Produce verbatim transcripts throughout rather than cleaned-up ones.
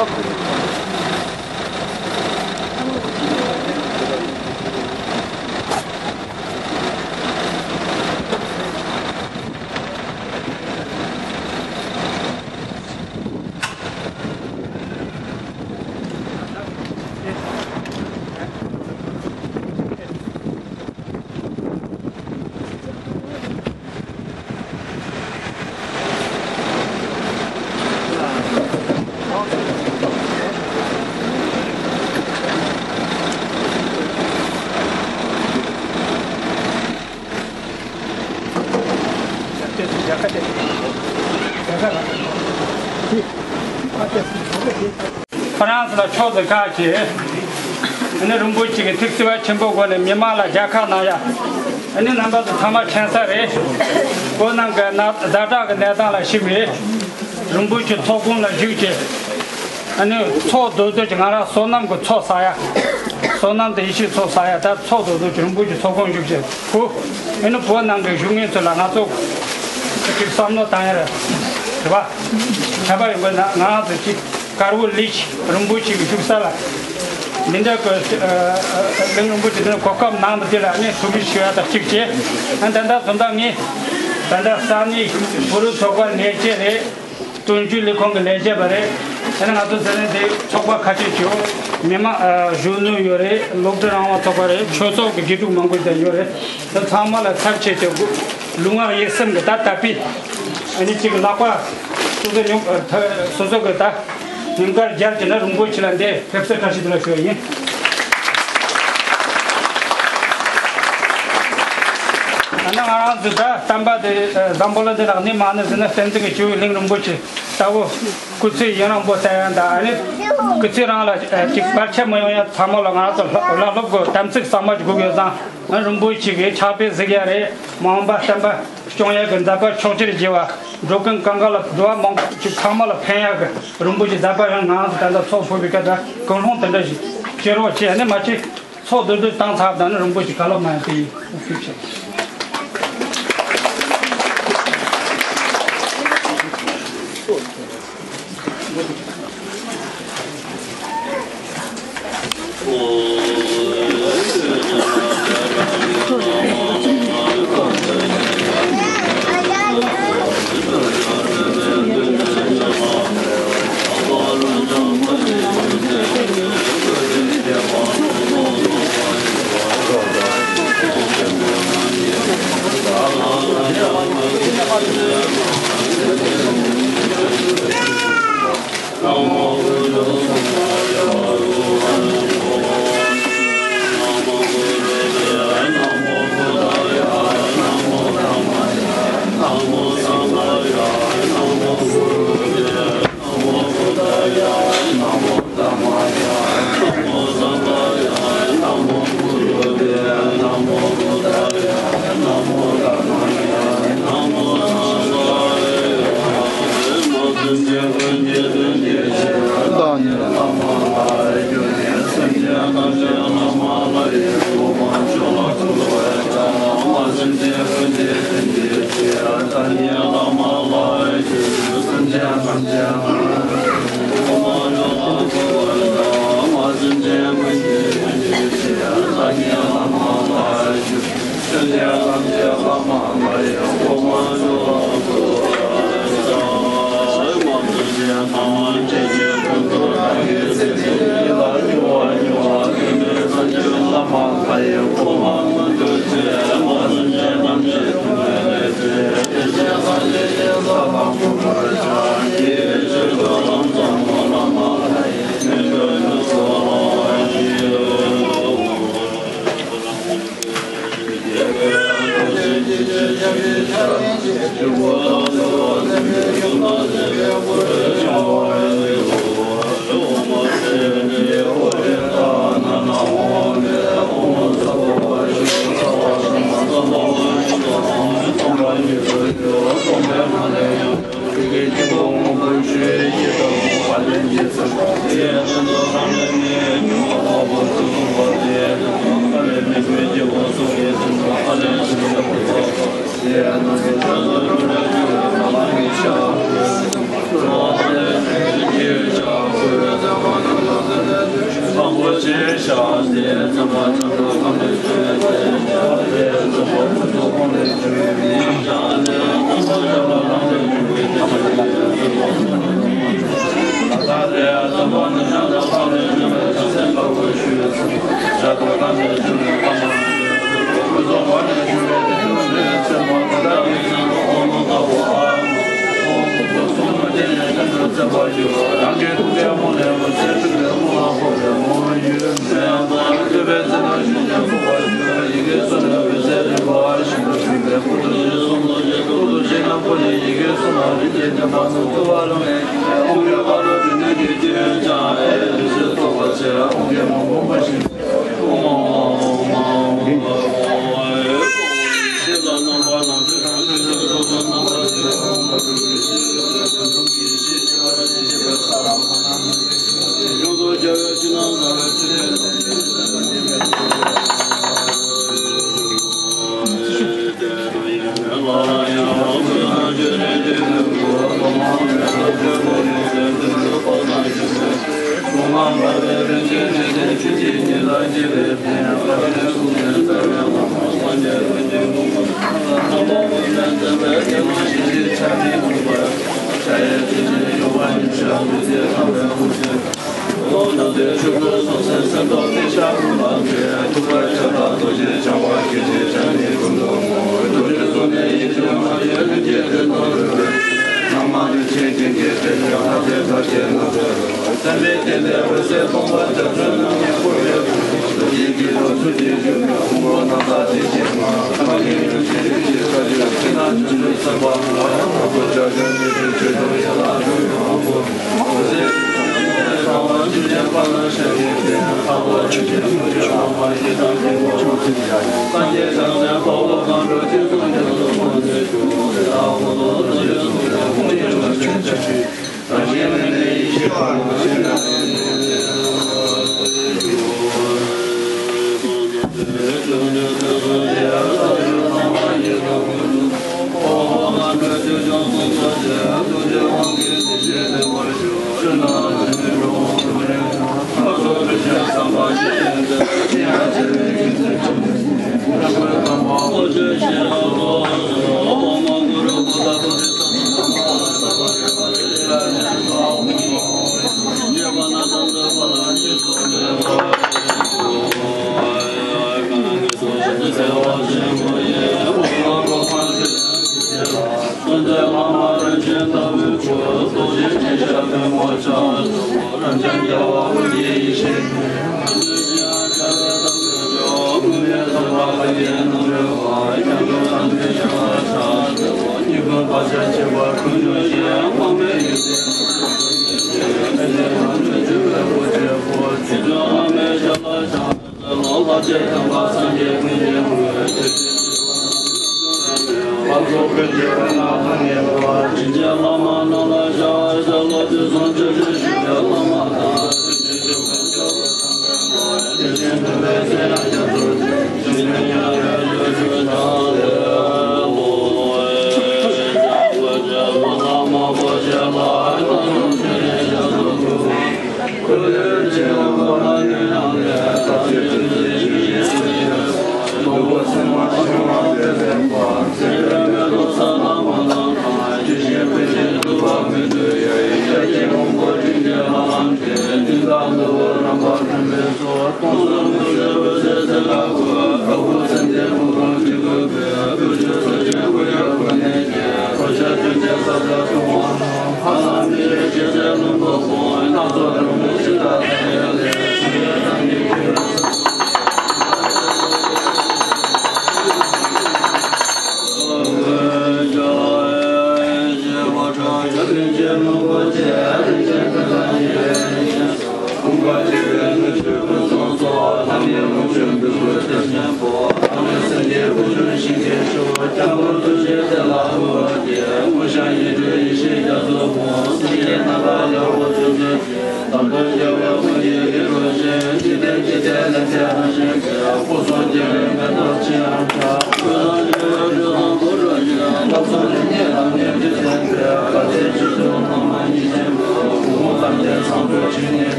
ཧྥ་རན་སི་ལ་ཕྱོགས་སུ་ཁག་ཆེ། ཨ་ནི་རིན་པོ་ཆེ་གི་ཐུགས་བརྩེ་བ་ཆེན་པོའི་སྒོ་ནས་མི་མང་ལ་རྒྱལ་ཁ་གནང་ཡ། ཨ་ནི་རྣམ་པ་ཚོ་ཚང་མ་མཁྱེན་ས་རེད། ཁོང་རྣམས་ཀྱི་ན་ཛ་དྲག་གི་གནས་སྟངས་ལ་ཞིབ་ནས་རིན་པོ་ཆེ་ཚོགས་དཔོན་ལ་བཞུགས་བྱས། ཨ་ནི་ཚོགས་རྡོག་རྡོག་ཅིག་ང་རང་བསོད་ནམས་ཀྱི་ཚོགས་བསགས་ཡ། བསོད་ནམས་དང་ཡེ་ཤེས་ཚོགས་བསགས་ཡ། ད་ཚོགས་རྡོག་རྡོག་ཅིག་རིན་པོ་ཆེ་ཚོགས་དཔོན་བཞུགས་བྱས་ཁོ། ཨ་ནི་བོད་ནང་གི་བཞུགས་མཁན་ཚོ་ལ་ང་ཚོ་ཅིག་བསམ་བློ་བཏང་ཡ་རེད། རེད་པ། ཁྱད་པར་ཡོང་གི་ན་ང་རང་ཚོ་ཅིག་དཀར་པོ་ལི་ཤི་རིན་པོ་ཆེ་གི་བཞུགས་ས་ལ། འདི་འདྲ་གི་ཨ་ཨ་གླིང་རིན་པོ་ཆེ་འདི་འདྲ་གོ་སྐབས་གནང་བ་དེ་ལ་ཨ་ནི་ཐུགས་རྗེ་ཆེ་ཞུ་ཡ་དང་གཅིག་བྱས། ཨ་ད་ལྟ་བཟོ་ལྟ་ངས་ད་ལྟ་ས་གནས་བོད་རིགས་ཚོགས་པ་ལས་བྱེད་རེད། དོན་གཅོད་ལས་ཁུངས་ཀྱི་ལས་བྱེད་པ་རེད། ཨ་ནི་ང་ཚོ་ས་གནས་དེ་ཚོགས་པ་ཁ་ཤས་ཀྱི་མི་མང་ཨ་གཞོན་ནུ་ཡོད་རེད། སློབ་གྲྭ་རང་དབང་ཚོགས་པ་རེད། ཆོས་ཚོགས་ཀྱི་དགེ་ཕྲུག་མང་པོ་དེ་ཡོད་རེད། དེ་ཚང་མ་ལ་ཚབ་བྱས་ཏེ་ལུས་ངག་ཡིད་གསུམ་གྱི་ད་དད་པས་ཨ་ནི་གཅིག་ལག་པ་སོ་སོ་ཉོ་སོ་སོ་གི་ད། ཉིན་དཀར་རྒྱལ་གྱི་ན་རིན་པོ་ཆེ་ལ་འདི་ཕེབས་བསུ་བཀྲ་ཤིས་བདེ་ལེགས་ཞུ་བ་ཡིན། ཨ་ནི་ང་རང་ཚོ་ད་བསྟན་པ་དེ་བཟང་པོ་ལ་འདི་ལག་ནི་མ་ནི་ཟིན་ན་བསྟན་འཛིན་གྱི་ཆུ་བོའི་གླིང་རིན་པོ་ཆེ་ལྟ་བུ་སྐུ་ཚེ་ཡུན་རིང་པོ་བསྟན་ཡང་དང་ཨ་ནི་སྐུ་ཚེ་རིང་ལ་ཅིག་བར་ཆད་མི་ཡོང་ཡང་ཚང་མ་ལ་ང་རང་ཚོ་བླ་སློབ་ཀྱི་དམ་ཚིག་གཙང་མ་ཅིག་དགོས་ཡོད་ཙང་ཨ་རིན་པོ་ཆེ་གི་ཕྱག་དཔེ་གཟིགས་ཡ་རེད། མ་འོངས་པ་བསྟན་པ་སྐྱོང་ཡ་གི་མཛད་པ་ཕྱོགས་བཅུར་རྒྱས་པ། འགྲོ་ཀུན་གང་ག་ལ་འགྲོ་བ་མང་པོ་ཅིག་ཚང་མ་ལ་ཕན་ཡག་གི་རིན་པོ་ཆེ་མཛད་པ་ཡང་ང་རང་ཚོ་ད་ལྟ་ཚོགས་ཕུད་པའི་སྐབས་དང་ཀུན་སློང་དེ་འདྲ་ཞིག་བྱེད་རོགས་བྱས་ནས་མ་ཅིག་ཚོགས་བསྡུ་བསྡུ་བཏང་ཚར་བ་དང་ནི་རིན་པོ་ཆེ་བཀའ་སློབ་གནང་ཡ་དེ་ཡིན། ཐུགས་རྗེ་ཆེ།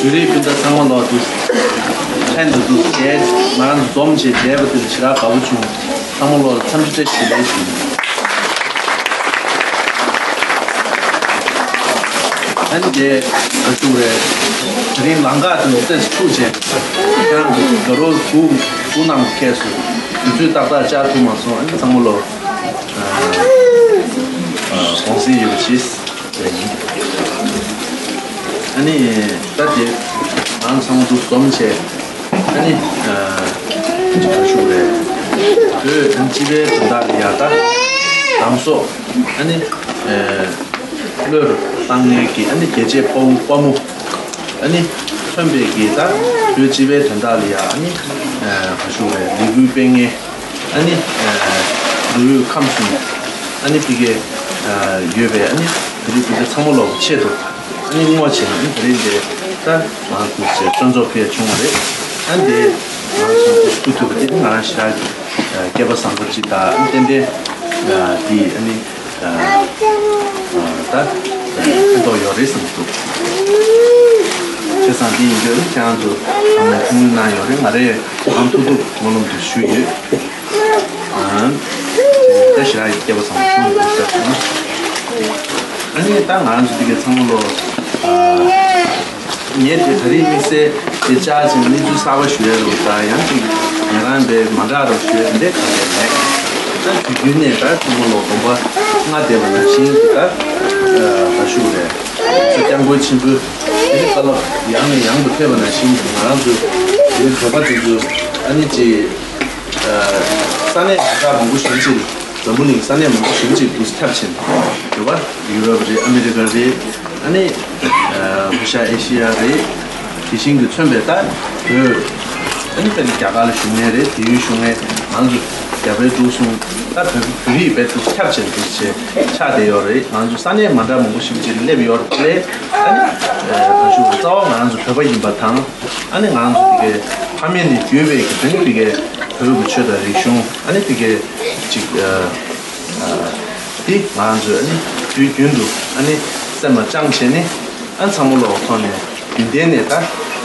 བོད་རིགས་སྤུན་ཟླ་ཚང་མ་ལོག་འདུག་ལྷན་དུ་འདུག་མཇལ། ང་རང་ཚོ་འཛོམས་བྱས་མཇལ་བ་དེ་ལ་ཞེ་དྲག་དགའ་པོ་བྱུང་། ཚང་མ་ལོག་ལ་འཚམས་འདྲི་བཀྲ་ཤིས་བདེ་ལེགས་ཞུ། ཨ་ནི་དེ་ག་ཞུ་རེད། དེ་རིང་ལམ་ཁ་དུ་ཏོག་ཙམ་འཁྲུག་བྱས། ཁྱེད་རང་ཚོ་དགའ་རོགས་སྒུག་སྒུག་གནང་ཁེལ་སོང་། དུས་ཚོད་ཏག་ཏག་བཅར་ཐུབ་མ་སོང་། ཨ་ནི་ཚང་མ་ལོག་དགོངས་སེལ་ཡོད་པ་བྱས། ཨ་ནི་ད་དེ་ང་ཚང་མ་འདུ་འཛོམས་བྱས། ཨ་ནི་ཅི་ག་ཞུ་རེད། བོད་ཨ་ནི་སྤྱི་པའི་དོན་དག་ལ་ཡ་ད་དམ་སྲོག་ཨ་ནི་བློས་བཏང་མཁན་གྱི་ཨ་ནི་རྒྱལ་གཅེས་དཔའ་བོ་དཔའ་མོ་ཨ་ནི་མཚོན་པའི་གི་ད་བོད་སྤྱི་པའི་དོན་དག་ལ་ཡ་ཨ་ནི་ག་ཞུ་རེད། ལས་འགུལ་སྤེལ་མཁན། ཨ་ནི་མདོ་དབུས་ཁམས་གསུམ་ཨ་ནི་ཕ་གིར་ཡོད་པའི་ཨ་ནི་བོད་རིགས་སྤུན་ཟླ་ཚང་མ་ལོག་ཆེད་དུ་ཨ་ནི་བསྔོ་བ་བྱས་ནས་ཨ་ནི་དེ་རིང་འདི་ད་ང་ཚོ་ཚོའི་གཙོ་ཚོགས་ཕེབས་བྱུང་བ་རེད། ཨ་ནི་དེ་ང་ཚོ་སྐུ་ཐུབ་པ་དེ་ང་རང་ཞེ་དྲག་སྐལ་པ་བཟང་པོ་ཅིག་དང་ཨ་ནི་ཏན་ཏན་དེ་ཨ་ནི་ད་ཕན་ཐོགས་ཡོད་རེད་བསམ་གྱི་འདུག་བྱས་ཙང་འདི་ཡིན་དུས་ཁྱེད་རང་ཚོ་ཚང་མས་ཐུགས་སྨོན་གནང་ཡོད་རེད། ང་རས་ང་ཐུབ་ཐུབ་སྨོན་ལམ་དེ་ཞུས་ཡོད། ཨང་། ད་ཞེ་དྲག་སྐལ་པ་བཟང་པོ་བྱུང་འདུག་ཟེར་སོང་། ཨ་ནི་ད་ང་ཚོ་འདི་གའི་ཚང་མ་ལོ། ངས་དེ་ད་རིང་དམིགས་བསལ་དེ་བཅར་ཅིང་གནས་ཚུལ་གསར་པ་ཞུ་ཡ་རུ་ད་ཡང་ཅིག་ཉན་རང་དེ་མ་འདྲ་རུ་ཞུ་ཡ་དེ་འདྲས་ག་ལེར་མེད། ད་དུས་རྒྱུན་ནས་ད་ཚང་མ་ལོ་དགོངས་པ་ལྔ་བསྡད་པ་ནང་བཞིན་གྱི་ད་ག་ཞུ་རེད། ཚོ་སྐྱབས་མགོན་ཆེན་པོའི་དེ་བཀའ་སློབ་ཡང་ནས་ཡང་དུ་ཕེབས་པ་ནང་བཞིན་གྱི་ང་རང་ཚོའི་དེ་བོད་པ་དེ་ཚོ་ཨ་ནི་ཅིག་ས་གནས་ཁག་མང་པོ་ཞིག་ཅིག་འཛམ་བུ་གླིང་ས་གནས་མང་པོ་ཞིག་ཅིག་འདུག་ཁྱབ་ཕྱིན་རེད་བ། ཡུ་རོབ་རེད། ཨ་མི་རི་ཀ་རེད། ཨ་ནི་ལྷོ་ཤར་ཨེ་ཤི་ཡ་རེད། དེ་བཞིན་གྱི་མཚོན་པའི་ད་བོད་ཨ་ནི་དཔེར་ན་རྒྱ་གར་ལ་བཞུགས་མཁན་རེད། དེ་ཡུལ་བཞུགས་མཁན་ང་ཚོ་རྒྱ་བལ་འབྲུག་གསུམ་ད་བོད་བོད་རིགས་དཔེ་འདུག་ཁྱབ་ཕྱིན་འདུག་ཅེས་ཆགས་བསྡད་ཡོད་རེད། ང་ཚོ་ས་གནས་མ་འདྲ་མང་པོ་ཞིག་ཅིག་སླེབས་ཡོད་རེད། ཨ་ནི་ག་ཞུ་རྩ་བ་ང་ཚོ་བོད་པ་ཡིན་པ་དང་། ཨ་ནི་ང་ཚོ་དེ་གའི་ཕ་མེས་ནས་བརྒྱུད་པའི་གི་དེ་ནི་དེ་གའི་བོད་ཀྱི་ཆོས་དང་རིག་གཞུང་ཨ་ནི་དེ་གའི་ཅིག་ཨ་ཨ་འདི་ང་ཚོས་ཨ་ནི་དུས་རྒྱུན་དུ་ཨ་ནི་སེམས་ལ་བཅངས་བྱས་ནས་ཨ་ཚང་མ་ལོག་ཐོག་ནས་རྒྱུན་ལྡན་ནས་ད་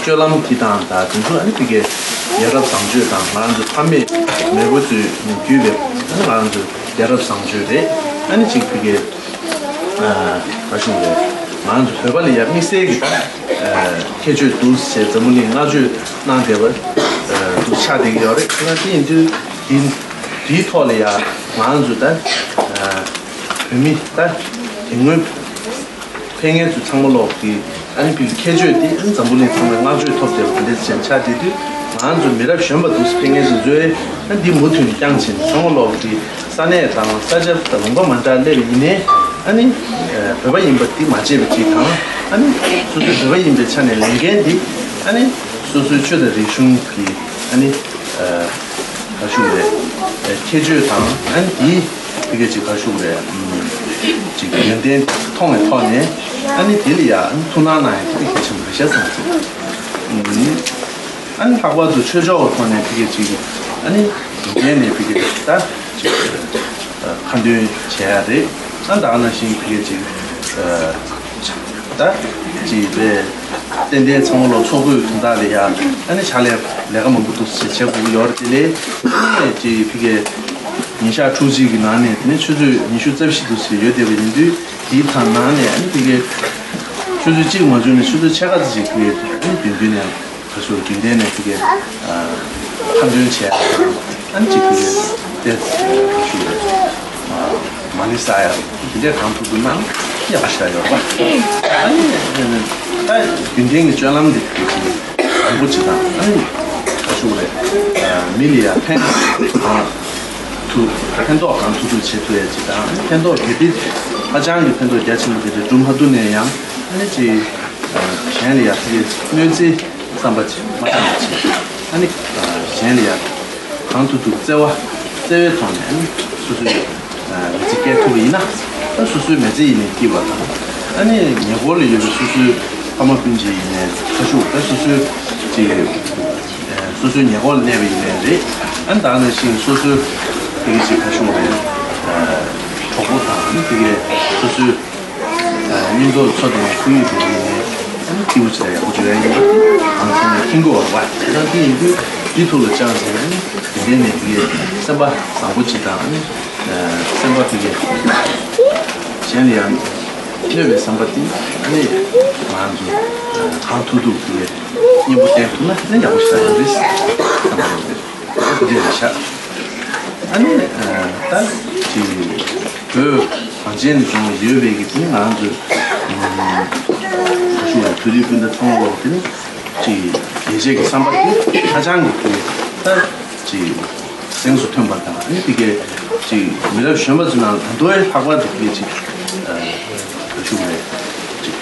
སྤྱོད་ལམ་འདི་དང་ད་དེ་ཚོ་ཨ་ནི་དེ་གའི་ཡ་རབས་བཟང་སྤྱོད་དང་ང་ཚོ་ཕ་མེས་མེས་པོ་ཚོས་བརྒྱུད་པའི་ཨ་ནི་ང་ཚོ་ཡ་རབས་བཟང་སྤྱོད་རེད། ཨ་ནི་ཅིག་དེ་གའི་ཨ་ག་ཞུ་རེད། ང་ཚོ་བོད་པ་ལ་ཡ་དམིགས་བསལ་གྱི་ད། ཁྱད་ཆོས་འདུག་ཟེར་འཛམ་བུ་གླིང་བསྔགས་བརྗོད་གནང་བསྡད་པ་འདུག་ཆགས་བསྡད་ཀྱི་ཡོད་རེད། ཁྱེད་རང་དེ་ཡིན་དུས་དེ་དེའི་ཐོག་ལ་ཡང་ང་ཚོ་ད་བོད་མི་ད་དེ་སྔོན་ཕེབས་མཁན་ཚོ་ཚང་མ་ལོག་གི་ཨ་ནི་བོད་ཁྱད་ཆོས་དེ་ཨ་ནི་འཛམ་བུ་གླིང་ཚང་མས་བསྔགས་བརྗོད་ཐོབ་བསྡད་པ་དེ་འདྲ་ཅན་ཆགས་བསྡད་དུས་ང་ཚོ་མི་རབས་གཞོན་པ་འདུག་ཕེབས་མཁན་ཚོ་ཚོས་ཨ་ནི་འདི་མུ་མཐུད་ནས་བསྐྱངས་ཕྱིན་ཚང་མ་ལོག་གི་ས་གནས་དང་ས་ཆ་དང་ལུང་པ་མ་འདྲ་སླེབས་ཡིན་ནའི་ཨ་ནི་བོད་པ་ཡིན་པ་འདི་མ་བརྗེད་པ་ཅིག་དང་ཨ་ནི་སོ་སོའི་བོད་པ་ཡིན་པའི་ཆ་ནས་ལས་འགན་འདི་ཨ་ནི་སོ་སོའི་ཆོས་དང་རིག་གཞུང་གི་ཨ་ནི་ག་ཞུ་རེད། ཁྱད་ཆོས་དང་ཨ་ནི་འདི་དེ་ག་ཅིག་ག་ཞུ་རེད། ཅིག་ཡོན་ཏན་མཐོང་བའི་ཐོག་ནས་ཨ་ནི་དེ་ལ་ཡ་ཨ་ནི་ཐུགས་སྣང་གནང་ཡ་དེ་གལ་ཆེན་པོ་རེད་ཤག་བསམ་སོང་། ཨ་ནི་ལྷག་པར་དུ་ཆོས་ཕྱོགས་ཀྱི་ཐོག་ནས་ཕ་གི་ཅིག་ཨ་ནི་དེ་ནས་ཕ་གི་ད་ཅིག་ཁ་འདོན་བྱས་ཡ་རེད། ཨ་ད་ག་ནང་བཞིན་ཕ་གི་ཅིག་ད་ཅིག་པའི་ཏན་ཏན་ཚང་མ་ལོ་ཚོགས་པའི་དོན་དག་ལ་ཡ་ཨ་ནི་ཕྱག་ལས་ལས་ཀ་མང་པོ་འདུག་ཟེར་བྱེད་དགོས་ཀྱི་ཡོད་རེད། དེ་ལས་ཨ་ནི་ཅིག་ཕ་གི་ཉིན་ཞག་ཕྲུགས་གཅིག་གི་ནང་ནས་དེ་ནས་ཆུ་ཚོད་ཉི་ཤུ་རྩ་བཞི་འདུག་ཟེར་ཡོད་བསྡད་པ་ཡིན་དུས་དེའི་ཐང་ནང་ནས་ཨ་ནི་ཕ་གི་ཆུ་ཚོད་གཅིག་མ་བྱུང་ནས་ཆུ་ཚོད་ཕྱེད་ཀ་ཙམ་ཅིག་ཕ་གི་ཨ་ནི་རྒྱུན་རྒྱུན་ནས། ཁ་ཤོར་རྒྱུན་ལྡན་ནས་ཕ་གི་ཁ་འདོན་བྱས་ཨ་ནི་ཅིག་ཕ་གི་དེ་ཁ་ཤོར་མ་ཎི་བསགས་ཡ་དེ་འདྲ་གང་ཐུབ་ཐུབ་གནང་ཡག་པོ་ཞེ་དྲག་ཡོད་པ། ཨ་ནི་ད་རྒྱུན་ལྡན་གྱི་སྤྱོད་ལམ་འདི་ཕ་གི་ཅིག་བཟང་པོ་ཅིག་དང་ཨ་ནི་ཁ་ཤོར་རེད། མི་ལ་ཡ་ཕན་གང་ཐུབ་ཕན་ཐོགས་གང་ཐུབ་ཐུབ་བྱེད་ཐུབ་ཡ་ཅིག་དང་ཨ་ནི་ཕན་ཐོགས་གལ་ཏེ་ཧ་ཅང་གི་ཕན་ཐོགས་རྒྱ་ཆེན་པོ་དེ་འདྲ་སྒྲུབ་མ་ཐུབ་ནས་ཡང་ཨ་ནི་ཅིག་གཞན་ལ་ཡ་ཕ་གི་གནོད་འཚེ། བསམ་པ་ཅིག་མ་བཏང་བ་ཅིག་ཨ་ནི་གཞན་ལ་ཡང་གང་ཐུབ་ཐུབ་བརྩེ་བ་བརྩེ་བའི་ཐོག་ནས་ཨ་ནི་སོ་སོའི་མི་ཚེ་སྐྱེལ་ཐུབ་པ་ཡིན་ན་ད་སོ་སོའི་མི་ཚེ་ཡིན་ནའི་སྐྱིད་པ་དང་ཨ་ནི་ཉེ་འཁོར་ལ་ཡོད་པའི་སོ་སོའི་ཕ་མ་སྤུན་མཆེད་ཡིན་ནའི་ཁ་ཤུགས་ད་སོ་སོའི་ཅིག་སོ་སོའི་ཉེ་འཁོར་ལ་གནས་པ་ཡིན་ནའི་རེད། ཨ་ནི་ད་ནང་བཞིན་སོ་སོའི་དེ་གི་ཅིག་ཁ་ཤུགས་རེད། གྲོགས་པོ་དང་ཨ་ནི་དེ་གི་སོ་སོའི་ཨ་མཉམ་དུ་འཚོ་བསྡད་པའི་ཁོར་ཡུག་དེ་ཡིན་ནའི་ ཨ་ནི་སྐྱིད་པོ་ཅིག་ལ་ཡག་པོ་བྱོས་ཡ་ཡིན་པ་ཨང་ཚང་མས་མཁྱེན་དགོས་པ་རེད་བ། དེ་དང་དེ་ཡིན་དུས་དེའི་ཐོག་ལ་བཅངས་བྱས་ནས་དེ་འདྲའི་ནས་དེ་གའི་སེམས་པ་བཟང་པོ་ཅིག་དང་ཨ་ནི་སེམས་པ་དེ་གའི་གཞན་ལ་ཡང་གནོད་པའི་བསམ་པ་དེ་ཨ་ནི་ང་ཚོ་གང་ཐུབ་ཐུབ་དེ་གའི་གཉེན་པོ་བསྟེན་ཐུབ་ན་ཨ་ནི་ཡག་པོ་ཞིག་ཡོང་རེད་བསམ་པ་རེད། འདི་རེད་ཤག་ཨ་ནི་ད་ཅིག་བོད་གངས་ཅན་ལྗོངས་ཡོད་པའི་གི་དེ་ང་ཚོས་ཞུ་བའི་བོད་རིགས་སྤུན་ཟླ་ཚང་མ་ལོག་དེ་ནི་ཅིག་རྒྱལ་གཅེས་ཀྱི་བསམ་པ་དེ་ཧ་ཅང་གི་དེ་ད་ཅིག་གཟེངས་སུ་ཐོན་པ་དང་ཨ་ནི་དེ་གའི་ཅིག་མི་རབས་གཞོན་པ་ཚོའི་ནང་ད་དུང་ལྷག་པར་དུ་དེ་གའི་ཅིག་ཞུ་བའི་ཅིག་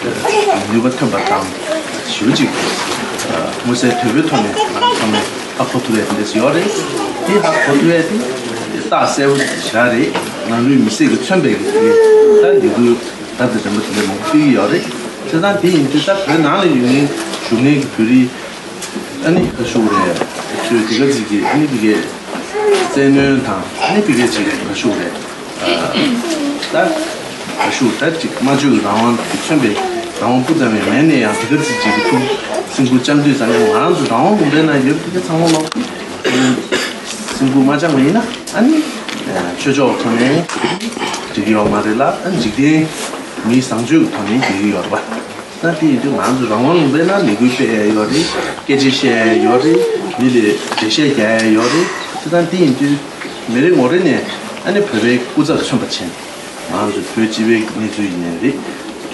ནུས་པ་ཐོན་པ་དང་ཞུ་ཅིག་མངོན་གསལ་དོད་པོའི་ཐོག་ནས་ང་ཚང་མས་ཧ་གོ་ཐུབ་ཡ་དེ་འདྲས་ཡོད་རེད། དེ་ཧ་གོ་ཐུབ་ཡ་དེ་རྟགས་གསལ་པོ་ཞིག་རེད། ནང་ལུས་མི་གསལ་གྱི་མཚོན་པའི་གི་དེ་ད་ལས་འགུལ་རབ་དང་རིམ་པ་དེ་འདྲས་མང་པོ་སྤེལ་གྱི་ཡོད་རེད། བྱས་ཙང་དེ་ཡིན་དུས་ད་བོད་ནང་ལ་ཡོད་མཁན་བཞུགས་མཁན་གྱི་བོད་རིགས་ཨ་ནི་ག་ཞུ་རེད། ཚོས་དེ་ག་ཅིག་གི་ཨ་ནི་དེ་གའི་བཙན་གནོན་དང་ཨ་ནི་དེ་གའི་ཅིག་ག་ཞུ་རེད། ད་ག་ཞུ་ད་ཅིག་སྨྲ་བརྗོད་ཀྱི་རང་དབང་གིས་མཚོན་པའི་རང་དབང་སྤུ་ཙམ་ཡང་མེད་ནས་ཡང་དེ་ག་ཅིག་ཅིག་གི་ཐུགས་སེམས་ཁུར་བཅངས་དུས་ཙང་ནས་ང་རང་ཚོ་རང་དབང་ལུང་པའི་ནང་ཡོད་པ་དེ་ག་ཚང་མ་ལོག་སེམས་ཁུར་མ་བཅངས་པ་ཡིན་ན་ཨ་ནི་ཆོས་ཕྱོགས་ཐོག་ནས་འགྲིག་གི་ཡོད་མ་རེད་ལ་ཨ་ནི་འཇིག་རྟེན་མིའི་བཟང་སྤྱོད་ཀྱི་ཐོག་ནས་འགྲིག་གི་ཡོད་རེད་པ། ད་དེ་ཡིན་དུས་ང་ཚོ་རང་དབང་ལུང་པའི་ནང་ལས་འགུལ་སྤེལ་ཡ་ཡོད་རེད། སྐད་ཆ་བཤད་ཡ་ཡོད་རེད། མི་ལ་འགྲེལ་བཤད་རྒྱག་ཡ་ཡོད་རེད། དེ་ད་དེ་ཡིན་དུས་མི་རེ་ངོ་རེ་ནས་ཨ་ནི་བོད་པའི་སྐུ་ཚབ་མཚོན་པ་བྱས་ནས་ང་ཚོ་བོད་སྤྱི་པའི་གནས་ཚུལ་ཡིན་ནའི་རེད།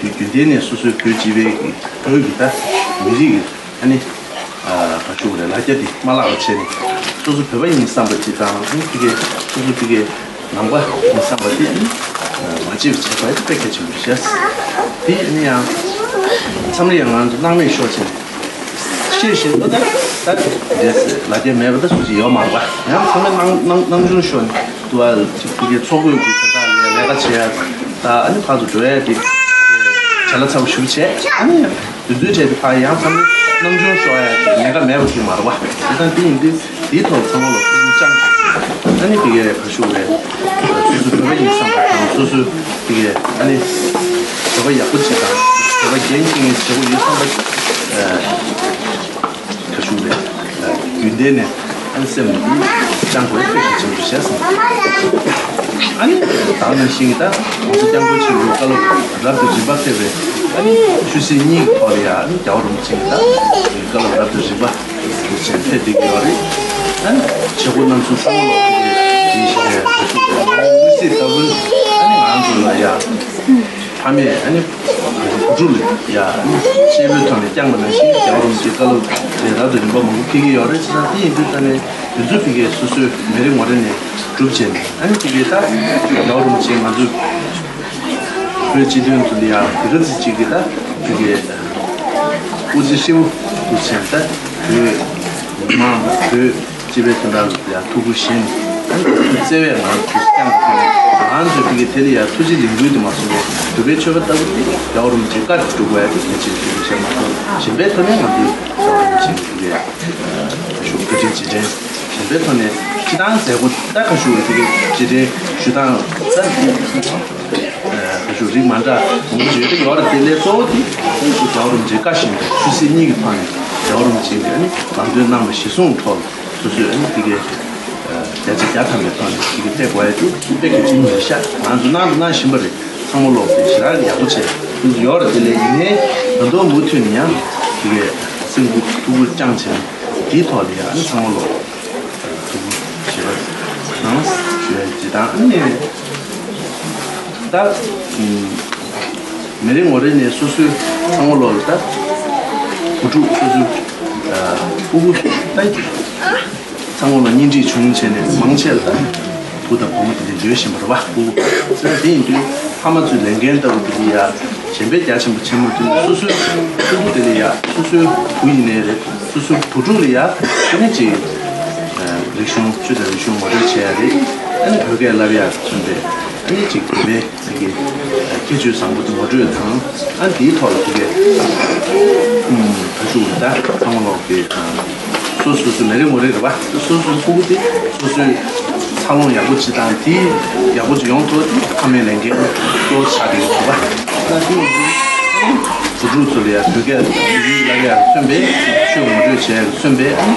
དུས་རྒྱུན་ལྡན་ནས་སོ་སོའི་བོད་སྤྱི་པའི་བོད་ཀྱི་ད་མི་རིགས་ཀྱི་ཨ་ནི་ཨ་ག་ཞུ་དགོས་རེད། ལ་རྒྱ་དེ་མ་བརླག་པ་བྱས་ནས་སོ་སོ་བོད་པ་ཡིན་བསམ་པ་ཅིག་དང་ཨ་ནི་དེ་གའི་སོ་སོ་དེ་གའི་ནང་པ་ཡིན་བསམ་པ་དེ་ཨ་ནི་མ་བརྗེད་པ་བྱེད་དགོས་དེ་དཔེ་གལ་ཆེན་པོ་རེད་ཤག་དེ་ཨ་ནི་ཡང་མཚམས་རེ་ཡང་ང་ཚོ་སྣང་མེད་ཤོར་བྱས་ནས་ཤེས་བཞིན་དུ་ད་ད་རེད་ལ་རྒྱ་མེད་པ་ད་སུ་ཞིག་ཡོད་མ་རེད་པ། ཡང་ཚང་མས་སྣང་སྣང་སྣང་ཆུང་ཤོར་ནས་དུ་བ་ཅིག་དེ་གའི་ཚོགས་པའི་གི་ད་ལས་ཀ་བྱེད་ཡ་ད་ཨ་ནི་ཕར་ཚུར་འགྲོ་ཡ་དེ་བྱ་ལ་ཚ་པོ་ཞིག་བྱས་ཨ་ནི་ཡང་། དུས་ཚོད་བྱས་ཏེ་ཕར་ཡང་མཚམས་རེ་སྣང་ཆུང་ཤོར་ཡ་དེ་ཉེན་ཁ་མེད་པ་ཞིག་མ་རེད་པ། དེ་དང་དེ་ཡིན་དུས་དེའི་ཐོག་ཚང་མ་ལ་ཐུགས་ཁུར་བཅངས་ཏེ་ཨ་ནི་དེ་གའི་ག་ཞུ་རེད། སོ་སོ་བོད་པ་ཡིན་བསམ་པ་དང་སོ་སོ་དེ་གའི་ཨ་ནི་བོད་པ་ཡག་པོ་ཅིག་དང་བོད་པ་འགན་འཁྱེར་མཁན་ཞིག་བྱེད་དགོས་ཡོད་བསམ་པ་ག་ཞུ་རེད། རྒྱུན་ལྡན་ནས་ཨ་ནི་སེམས་ནས་བཅངས་དགོས་དཔེ་གལ་ཆེན་པོ་བྱས་སོང་། ཨ་ནི་ད་ནང་བཞིན་གྱི་ད་༸གོང་ས་༸སྐྱབས་མགོན་ཆེན་པོའི་བཀའ་སློབ་རབ་ཏུ་རིམ་པ་ཕེབས་པའི་ཨ་ནི་ཆོས་སྲིད་གཉིས་ཀྱི་ཐོག་ལ་ཡང་ཨ་ནི་རྒྱལ་བ་རིན་པོ་ཆེ་གི་ད་བཀའ་སློབ་རབ་ཏུ་རིམ་པ་ཞིག་ཕེབས་བསྡད་ཀྱི་ཡོད་རེད། ཨ་ནི་བྱེད་སྒོ་རྣམ་གསུམ་ཚང་མ་ལོག་གི་དེའི་ཞིག་ནས་ད་ཤུགས་དང་དངོས་གཟིགས་ལྟ་བུ་ཨ་ནི་ང་ཚོ་ལ་ཡང་། ཕ་མས་ཨ་ནི་བུ་ཕྲུག་ལ་ཡ་ཨ་ནི་གཅེས་པོའི་ཐོག་ནས་བསྐྱངས་པ་ནང་བཞིན་རྒྱལ་བ་རིན་པོ་ཆེའི་བཀའ་སློབ་དེ་རབ་ཏུ་རིམ་པ་མང་པོ་ཕེབས་ཀྱི་ཡོད་རེད། བྱས་ཙང་དེ་ཡིན་དུས་ད་ནས་དེ་ཚོ་ཕ་གིའི་སོ་སོའི་མི་རེ་ངོ་རེ་ནས་སྒྲུབ་བྱས་ནས་ཨ་ནི་ཕ་གིའི་ད་རྒྱལ་བ་རིན་པོ་ཆེ་ང་ཚོ་བོད་སྤྱི་མཐུན་ཚོ་ལ་ཡ་དེ་ག་ཚོད་ཅིག་གི་ད་ཕ་གིའི་དབུ་ཁྲིད་ཧྲིལ་པོ་དུ་བྱས་ད་བོད་མི་མང་བོད། སྤྱི་པའི་དོན་དག་ལ་ཡང་ཐུགས་ཁུར་བཞེས་ནས་ཨ་ནི་བརྩེ་བས་ང་ཚོ་བསྐྱངས་ཏེ་ང་ཚོས་དེ་གའི་དེ་ལ་ཡང་ཐུགས་རྗེ་ལེགས་འབུལ་དུ་མ་སོང་བའི་འབྲུག་པའི་ཆོས་པ་ལྟ་བུ་དེ་རྒྱལ་བ་རིན་པོ་ཆེའི་བཀའ་སྒྲུབ་དགོས་ཡ་དེ་གལ་ཆེན་པོ་ཞིག་བཤད་མ་གཏོགས་གཞན་པའི་ཐོག་ནས་ང་ཚོས་རྒྱལ་བ་རིན་པོ་ཆེ་དེ་གའི་ཞུ་བཀའ་དྲིན་རྗེས་དྲན་གཞན་པའི་ཐོག་ནས་སྤྱི་བཏང་མཛད་སྒོ་ད་ག་ཞུ་བའི་དེ་གའི་རྗེས་དྲན་ཞུ་སྟངས་ད་ག་ཞུ་རིགས་མ་འདྲ་མང་པོ་ཡོད་དེ་ཡོད་རེད། དེ་ལས་གཙོ་བོ་དེ་རྒྱལ་བ་རིན་པོ་ཆེའི་བཀའ་བཞིན་དུ་ཆོས་སྲིད་གཉིས་ཀྱི་ཐོག་ནས་རྒྱལ་བ་རིན་པོ་ཆེ་གིས་ནི་ལམ་སྟོན་གནང་བ་གཞིར་བཟུང་ཐོག་སོ་སོས་ཨ་ནི་དེ་གའི་བརྒྱ་ཆ་བརྒྱ་ཐམ་པའི་ཐོག་ནས་དེ་གའི་སྤྲད་དགོས་ཡ་དེ་དཔེ་གལ་ཆེན་པོ་རེད་ཤག་ང་ཚོ་གནང་དང་གནང་བཞིན་པ་རེད། ཚང་མ་ལོག་དེ་ཞེ་དྲག་ཡག་པོ་བྱས་ཁོང་ཚོ་ཡོད་རེད། དེ་ལས་ཡིན་ནའི་ད་དུང་མུ་མཐུད་ནས་ཡང་དེ་གའི་སེམས་ཁུར་ཐུགས་ཁུར་བཅངས་བྱས་དེའི་ཐོག་ལ་ཡང་ཨ་ནི་ཚང་མ་ལོག་ཐུགས་ཁུར་བྱེད་པ་གནང་ཞུ་ཡ་ཇི་ལྟར་ཨ་ནི་ད་མི་རེ་ངོ་རེ་ནས་སོ་སོའི་ཚང་མ་ལོག་ལ་ད་བུ་ཕྲུག་སོ་སོའི་ཕྲུ་གུ་ད། ཚང་མ་ལ་གཉེན་སྒྲིག་བྱུང་བྱས་ནས་མང་ཆེ་ལ་ད་བུ་དང་བུ་མོ་དེ་འདྲ་ཡོད་བཞིན་པ་རེད་བ། བུ་ཟེར་ན་དེ་ཡིན་དུས་ཕ་མ་ཚོའི་ལས་འགན་ལྟ་བུ་དེ་འདྲ་ཡ་གཞན་པའི་རྒྱ་ཆེན་པོ་བྱེད་མ་ཐུབ་ནས་སོ་སོའི་ཕྲུ་གུ་དེ་ལ་ཡ་སོ་སོའི་བུ་ཡིན་ནའི་རེད། སོ་སོའི་བུ་ཕྲུག་ལ་ཡ་དེ་ནས་ཅིག་རིག་གཞུང་ཆོས་དང་རིག་གཞུང་ངོ་སྤྲོད་བྱེད་ཡ་རེད། ཨ་ནི་བོད་སྐད་བསླབ་ཡ་མཚོན་པའི་ཨ་ནི་ཅིག་བོད་པའི་དེ་གའི་ཁྱད་ཆོས་བཟང་པོ་དེ་ངོ་སྤྲོད་དང་ཨ་ནི་དེའི་ཐོག་ལ་དེ་གའི་ད་ཞུ་ད་ཚང་མ་ལོག་གི་སོ་སོ་སོ་མི་རེ་ངོ་རེ་རེད་བ། སོ་སོའི་ཕྲུ་གུ་དེ་སོ་སོའི་འཚར་ལོངས་ཡག་པོ་བྱེད་སྟངས་དེ་ཡག་པོ་ཅིག་ཡོང་ཐུབ་དེ་ཕ་མའི་ལས་འགན་གཙོ་བོ་ཆགས་ཀྱི་ཡོད་རེད་བ། ད་དེ་ཡིན་དུས་ བུ་ཕྲུག་ཚོ་ལ་ཡང་བོད་སྐད་བོད་ཡིག་བསླབ་ཡག་མཚོན་པའི་ཆོས་ངོ་སྤྲོད་བྱས་མཚོན་པའི་ཨ་ནི་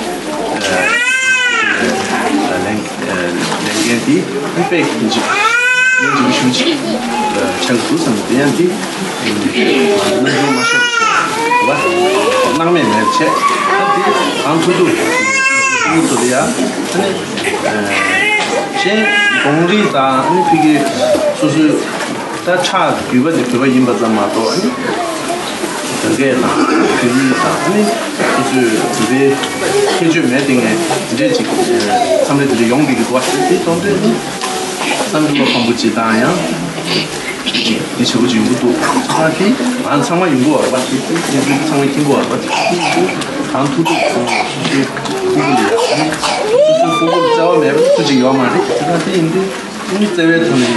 ལས་ལས་འགན་དེ་དཔེ་ཡིན་གཅིག་ཡིན་གཅིག་ཞུ་གཅིག་ཆགས་འདུག་བསམ་དེ་ཡང་དེ་ང་ཚོ་སྣང་ཆུང་མ་ཤོར་བྱས་རེད་བ། སྣང་མེད་མེད་བྱས་ད་དེ་གང་ཐུབ་ཐུབ་ཁོང་ཚོ་ལ་ཡང་ཨ་ནི་གཞན་གདོང་རིས་དང་ཨ་ནི་ཕ་གི་སོ་སོའི། ད་ཁྲག་རྒྱུད་པ་དེ་བོད་པ་ཡིན་པ་ཙམ་མ་གཏོགས་ཨ་ནི་བོད་སྐད་དང་བོད་ཡིག་དང་ཨ་ནི་སོ་སོའི་བོད་པའི་ཁྱད་ཆོས་མེད་དེ་ངས་འདི་འདྲས་ཅིག་མཚམས་རེ་དེ་འདྲས་ཡོང་བསྡད་ཀྱི་འདུག་བ། དེ་གདོན་འདྲེ་ནི་བསམ་བློ་ཕམ་པོ་ཅིག་དང་ཡང་འདི་བྱེད་པོ་ཅིག་ཡོང་གི་འདུག་ད་དེ་ང་ཚང་མ་ཡོང་གི་བ་རེད་བ། དེ་དེ་ཚང་མ་མཁྱེན་གི་བ་རེད་བ། གང་ཐུབ་ཐུབ་ཁོང་སོ་སོའི་ཕྲུ་གུ་ལ་ཡ་ཨ་ནི་སོ་སོའི་ཕྲུ་གུ་ལ་བརྩེ་བ་མེད་པ་སུ་ཅིག་ཡོད་མ་རེད། དེ་ད་དེ་ཡིན་དུས། ཨ་ནི་བརྩེ་བའི་ཐོག་ནས་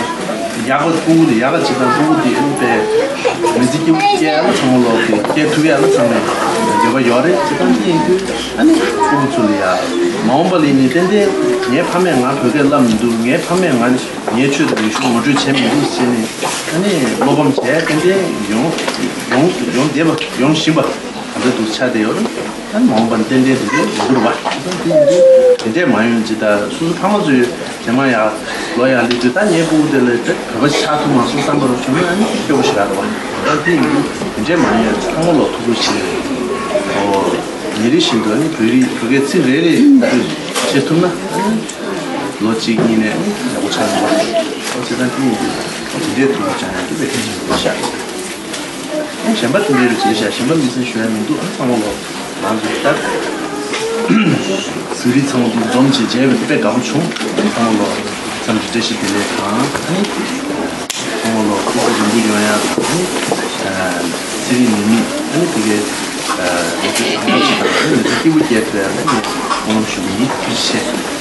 ཡག་པ་ཕྲུ་གུ་དེ་ཡག་ག་བྱེད་དང་། ཕྲུ་གུ་དེ་ཨ་ནི་དཔེ་མི་ཚེ་སྐྱིད་པོ་སྐྱེལ་ཡག་ལ་ཚང་མ་ལོག་གི་སྐྱེལ་ཐུབ་ཡག་ལ་ཚང་མས་འདོད་པ་ཡོད་རེད། བྱེད་སྟངས་དེ་ཡིན་དུས་ཨ་ནི་ཕྲུ་གུ་ཚོ་ལ་ཡ་མ་འོངས་པ་ལ་ནི་ཏན་ཏན་ངའི་ཕ་མས་ང་བོད་སྐད་བསླབ་མི་འདུག་ངའི་ཕ་མས་ང་ངའི་ཆོས་དང་རིག་གཞུང་ངོ་སྤྲོད་བྱས་མི་འདུག་ཟེར་ནས་ཨ་ནི་བློ་ཕམ་བྱས་ཏན་ཏན་ཡོང་ཡོང་ཡོང་བསྡད་པ་ཡོང་བཞིན་པ། ག་འདྲ་འདུག་ཆགས་བསྡད་ཡོད་རེད། ཨ་ནི་མ་འོངས་པ་ཏན་ཏན་དེ་འདྲའི་ཡོང་གི་རེད་བ། དེ་འདྲའི་མ་ཡོང་ཅི་ད་སོ་སོ་ཕ་མ་ཚོས་རྗེས་མ་ཡག་ལོ་ཡག་སླེབས་དུས་ད་ངའི་ཕྲུ་གུ་དེ་ལ་བོད་པ་ཆགས་ཐུབ་མ་སོང་བསམ་པ་རུ་བྱུང་ན་ཨ་ནི་སྐྱོ་པོ་ཞིག་རེད་བ། ད་དེ་ཡིན་དུས་དེ་འདྲའི་མ་ཡོང་ཚང་མ་ལོ་ཐུགས་ཁུར་བྱེད། ཨོ་ཉིན་རེ་བཞིན་དུ་ཨ་ནི་བོད་རིགས་བོད་སྐད་ཚིག་རེ་རེ་བྱེད་ཐུབ་ན་ཨ་ནི་ལོ་གཅིག་གཉིས་ནས་ཨ་ནི་ཡག་པོ་ཆགས་ཡོང་བ། ཨོ་བྱེད་སྟངས་དེ་ཡིན་དུས་ཨོ་དེ་འདྲའི་ཐུགས་ཁུར་བྱ་ཡག་གི་དཔེ་གལ་ཆེན་པོ་ཤག་གཞན་པ་དེ་འདྲའི་རིགས་བྱས་ཤག་གཞན་པ་མི་ཚེ་ཞུ་ཡ་མི་འདུག་ཨ་ཚང་མ་ལོ་ང་ཚོ་ལྟར་ཟུར་རིགས་ཚང་མ་འཛོམས་བྱས་མཇལ་བའི་དཔེ་དགའ་པོ་བྱུང་། ཚང་མ་ལོ་འཚམས་འདྲི་བཀྲ་ཤིས་བདེ་ལེགས་དང་ཨ་ནི་ཚང་མ་ལོ་སྐུ་ཚེ་རིང་པོ་ཡོང་ཡ་དང་ཨ་ནི་ཚེ་རིང་ནད་མེད་ཨ་ནི་དེ་གའི་ལོ་རྒྱུས་བཟང་པོ་ཞིག་དང་ཨ་ནི་མི་ཚེ་སྐྱིད་པོ་སྐྱེལ་ཐུབ་ཡ་ལ་ངས་སྨོན་ལམ་ཞུ་གི་ཡིན། ཐུགས་རྗེ་ཆེ།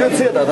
ཁྱོད་ཚེ་ད་ད།